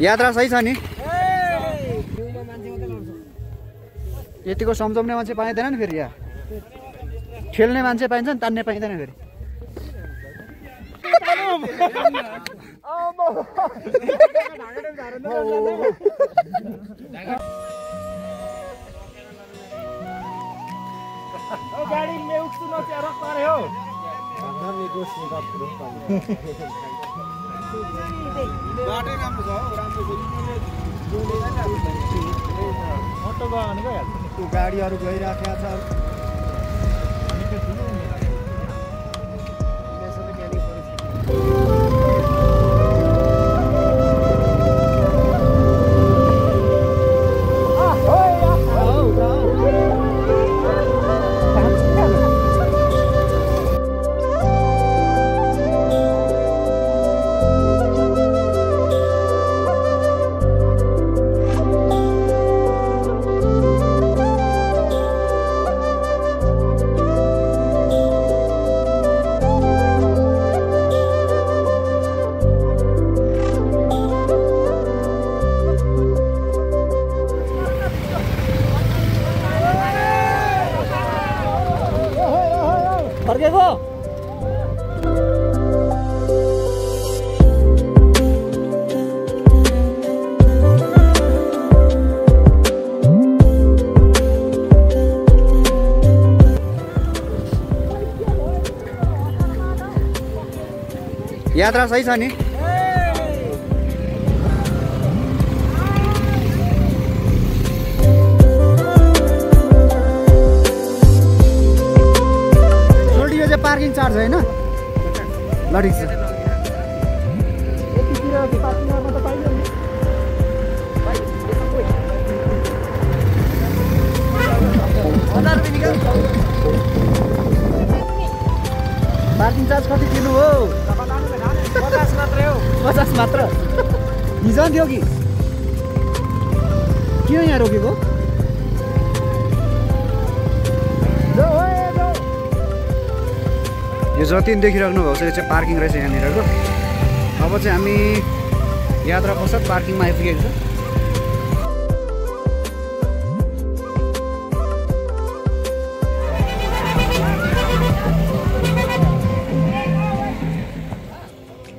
यात्रा सही छ नि? यतिको सम्झाउने मान्छे पाइँदैन नि फेरि यहाँ। ठेल्ने मान्छे पाइन्छ नि, तान्ने पाइँदैन फेरि। गाडी में उठ्छु न चाहिँ रक पारे हो बाटै राम्रो छ हो, राम्रो छ। अटो गयो भने गइहाल्छ। त्यो गाडीहरू गइराखेको छ। यात्रा सही छ नि? सोल्टी यो चाहिँ पार्किङ चार्ज होइन? ल ठिक छ। पार्किङ चार्ज कति दिनु हो? 50 मात्रै हो। 50 मात्र? हिजो थियो कि किन यहाँ रोकेको? यो जति देखिराख्नु भएको छ यो चाहिँ पार्किङ रहेछ यहाँनिरको। अब चाहिँ हामी यात्रा पश्चात पार्किङमा आइपुगेको छ।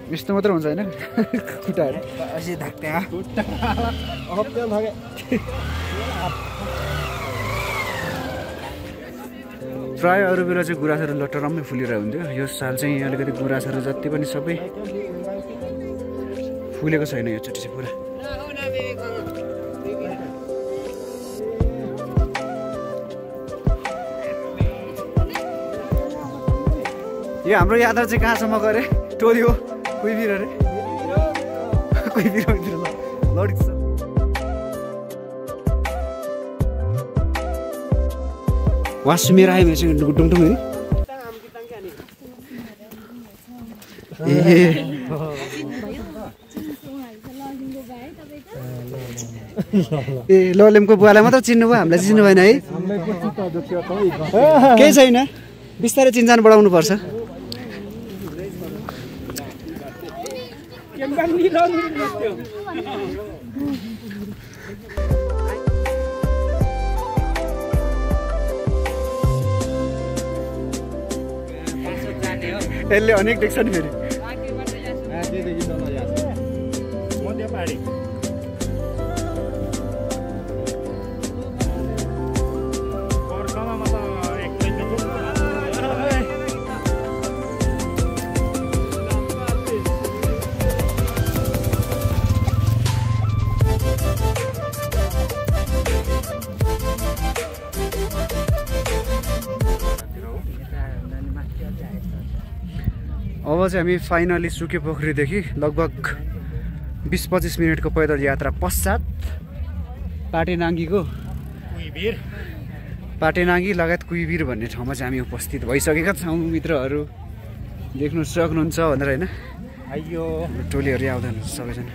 यस्तो मात्र हुन्छ होइन खुट्टाहरू अझै धाक्टा प्राय अरू बेला चाहिँ गुराँसहरू लटरम्मै फुलेर हुन्थ्यो। यो साल चाहिँ अलिकति गुराँसहरू जति पनि सबै फुलेको छैन योचोटि चाहिँ पुरा। यो हाम्रो यात्रा चाहिँ कहाँसम्म गरे? टोल्यो कुइबिर अरे कुइबिर लडिक छ। वासुमेर आयो भने चाहिँ डुङडुङ ए ए ललेमको बुवालाई मात्र चिन्नु भयो, हामीलाई चिन्नु भएन है? केही छैन, बिस्तारै चिन्जान बढाउनु पर्छ। यसले अनेक देख्छ नि फेरि। अब चाहिँ हामी फाइनली सुके पोखरीदेखि लगभग 20-25 मिनटको पैदल यात्रा पश्चात पाटेनाङ्गी लगायत कुइबिर भन्ने ठाउँमा चाहिँ हामी उपस्थित भइसकेका छौँ। मित्रहरू देख्नु सक्नुहुन्छ भनेर होइन? टोलीहरू आउँदैन सबैजना।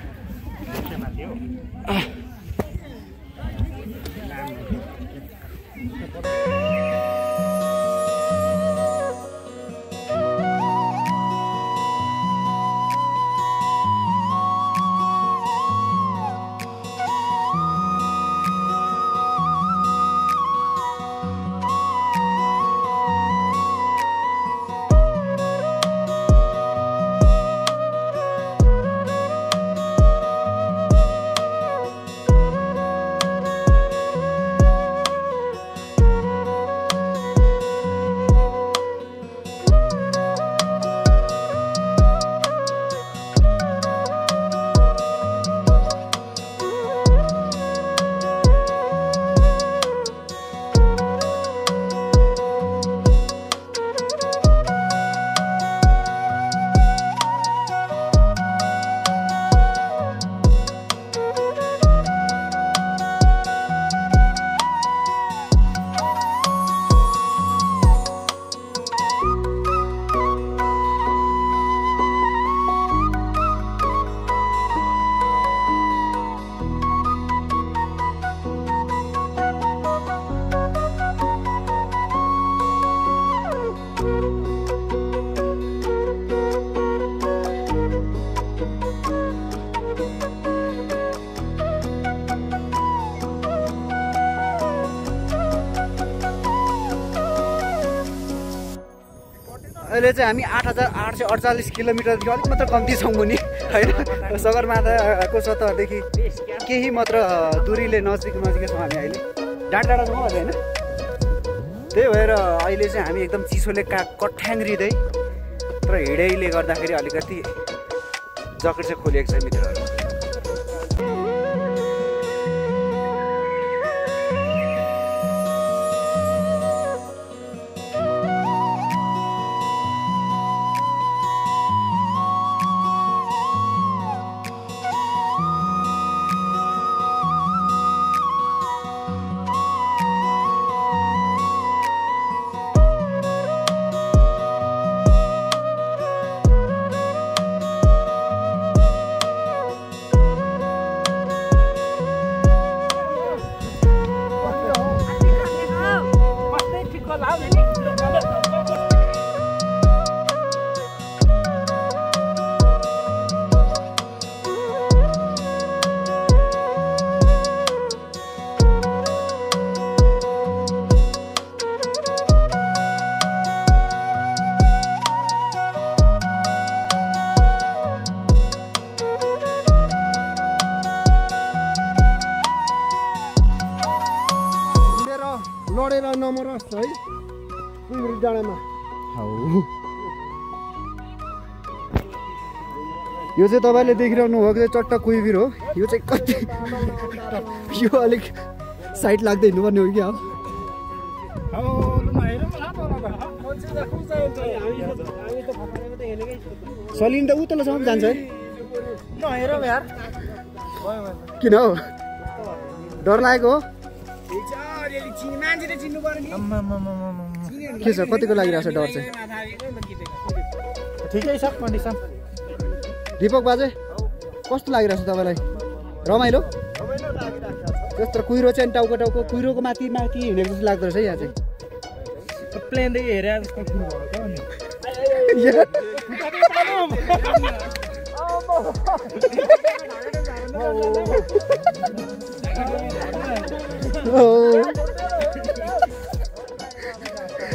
अहिले चाहिँ हामी 8848 किलोमिटरदेखि अलिक मात्र कम्ती छौँ मुनि होइन सगरमाथाको सतहदेखि केही मात्र दूरीले नजिकै छौँ हामी अहिले डाँडा छौँ अहिले होइन त्यही भएर अहिले चाहिँ हामी एकदम चिसोले कठ्याङ्ग्रिँदै तर हिँडैले गर्दाखेरि अलिकति जकेट चाहिँ खोलिएको छ मित्रहरू लडेर नमरोस् है कुइभिर डाँडामा हौ यो चाहिँ तपाईँले देखिरहनु भएको चाहिँ चट्टा कुइभिर हो यो चाहिँ कति यो अलिक साइड लाग्दै हिँड्नुपर्ने हो क्या सलिन त उतलोसम्म जान्छ है किन हौ डर लागेको हो के छ कतिको लागिरहेको छ डर चाहिँ ठिकै छ कन्डिसन दीपक बाजे कस्तो लागिरहेको छ तपाईँलाई रमाइलो जस्तो कुहिरो चाहिँ टाउको कुहिरोको माथि हिँडेको जस्तो लाग्दो रहेछ है यहाँ चाहिँ प्लेनदेखि हेरे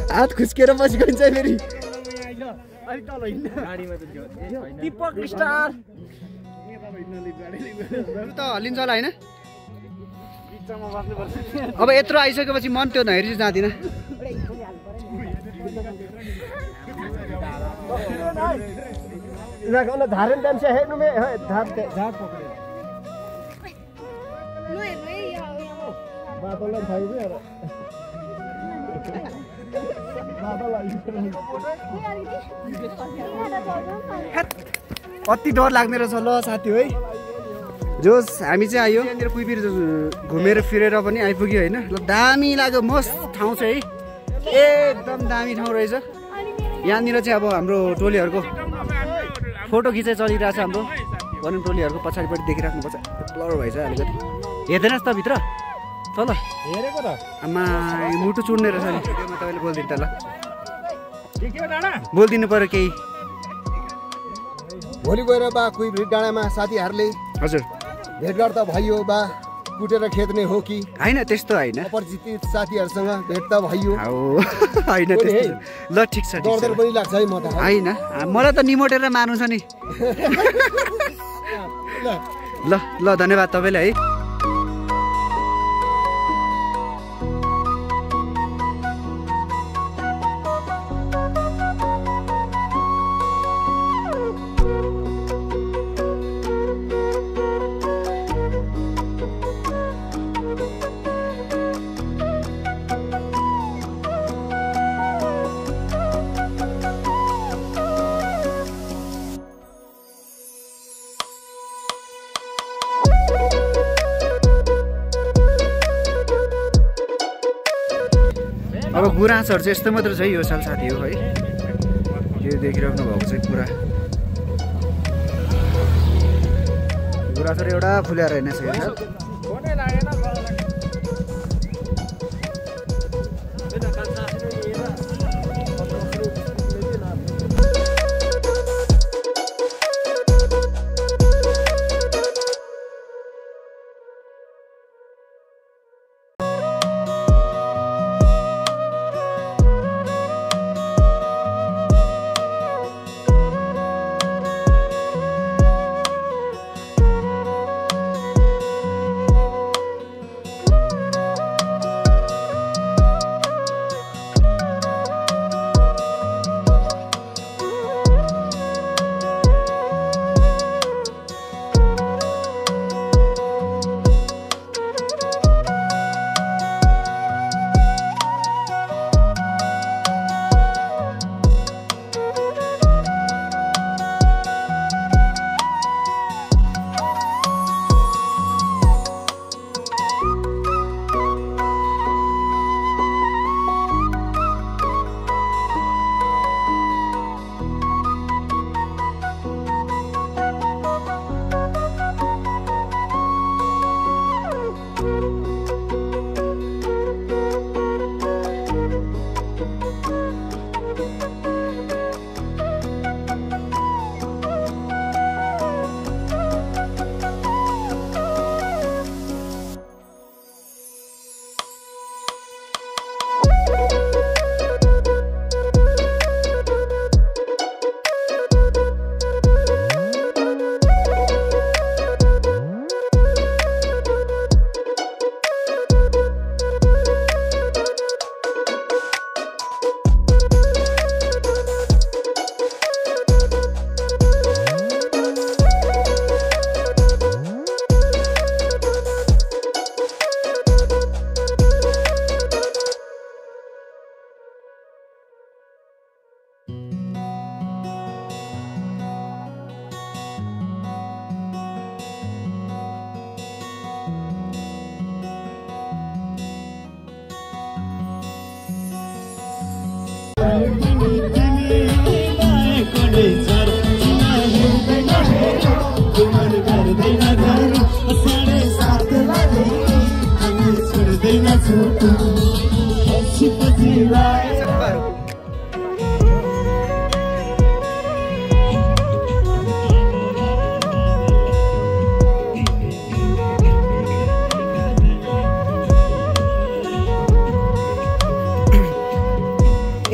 हात खुस्केर बसी गइन्छ फेरि त हल्लिन्छ होला होइन अब यत्रो आइसकेपछि मन त्यो नहेरी चाहिँ जाँदिनँ धारण टाइम से हेर्नु मे झार पक्रेर बाटोलाई थाहा यार कति डर लाग्ने रहेछ ल साथी है जोस् हामी चाहिँ आयो यहाँनिर कुइभिर घुमेर फिरेर पनि आइपुग्यो होइन ल दामी लाग्यो मस्त ठाउँ चाहिँ है एकदम दामी ठाउँ रहेछ यहाँनिर चाहिँ अब हाम्रो टोलीहरूको फोटो खिचाइ चलिरहेको छ हाम्रो भनौँ टोलीहरूको पछाडिपट्टि देखिराख्नुपर्छ ब्लर भएछ अलिकति हेर्दैनस् त भित्र तल हेरेको त आमा मुटु चुड्ने रहेछ नि तपाईँले बोलिदिनु त ल बोलिदिनु पर्यो केही भोलि गएर बा कुइभिर डाँडामा साथीहरूले हजुर भेटघाट त भयो बा कुटेर खेद्ने हो कि होइन त्यस्तो होइन अपरिचित साथीहरूसँग भेट त भयो होइन ल ठिक छ डर पनि लाग्छ है म त होइन मलाई त निमोटेर मार्नु छ नि ल ल धन्यवाद तपाईँलाई है अब गुराँसहरू चाहिँ यस्तो मात्र छ यो साल साथी हो है यो देखिराख्नु भएको चाहिँ पुरा गुराँसहरू एउटा फुल्याएर हेर्ने छ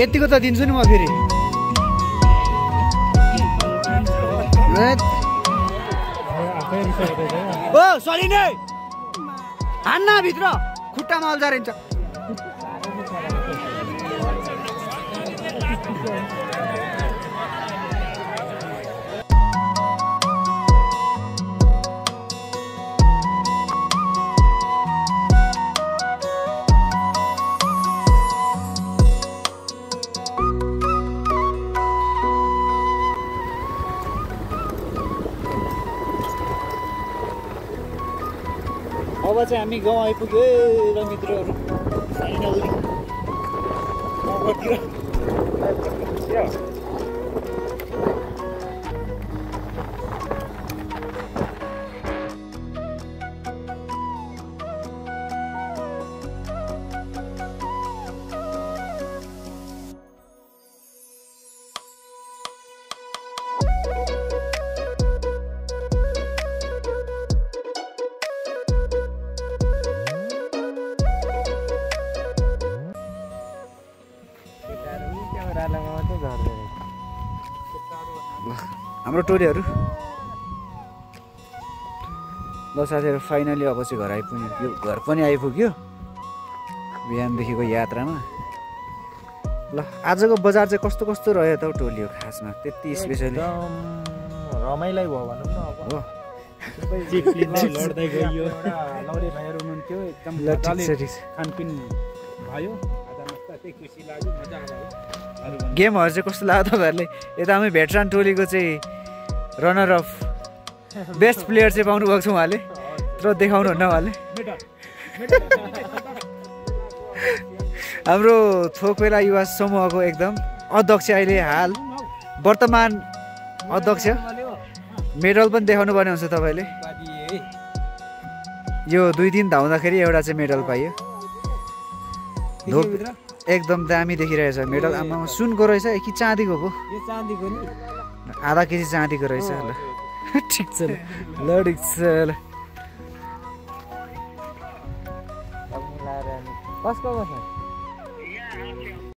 यतिको त दिन्छु नि म फेरि ओ सरी नै हान्न भित्र खुट्टामा अल्झा रहन्छ अब चाहिँ हामी गाउँ आइपुग्यो र मित्रहरू फाइनल्ली हाम्रो टोलीहरू ल साथीहरू फाइनली अब चाहिँ घर आइपुग्यो घर पनि आइपुग्यो बिहानदेखिको यात्रामा ल आजको बजार चाहिँ कस्तो कस्तो रह्यो त टोली हो खासमा त्यति स्पेसली रमाइलो भयो भनौँ न अब हो लड्दै गयो लौरे भाइहरू हुनुहुन्थ्यो एकदम खानपिन भयो खुसी लाग्यो मजा आयो गेमहरू चाहिँ कस्तो लाग्यो तपाईँहरूले यता हामी भेटरान टोलीको चाहिँ रनर अफ बेस्ट प्लेयर चाहिँ पाउनु भएको छ उहाँले तर देखाउनुहुन्न उहाँले हाम्रो थोकपेला युवा समूहको एकदम अध्यक्ष अहिले हाल वर्तमान अध्यक्ष मेडल पनि देखाउनु पर्ने हुन्छ तपाईँले यो 2 दिन धाउँदाखेरि एउटा चाहिँ मेडल पाइयो एकदम दामी देखिरहेछ मेडल आमा सुनको रहेछ कि चाँदीको पो आधा केजी चाँदीको रहेछ ल ठिक छ ल ठिक छ ल कसको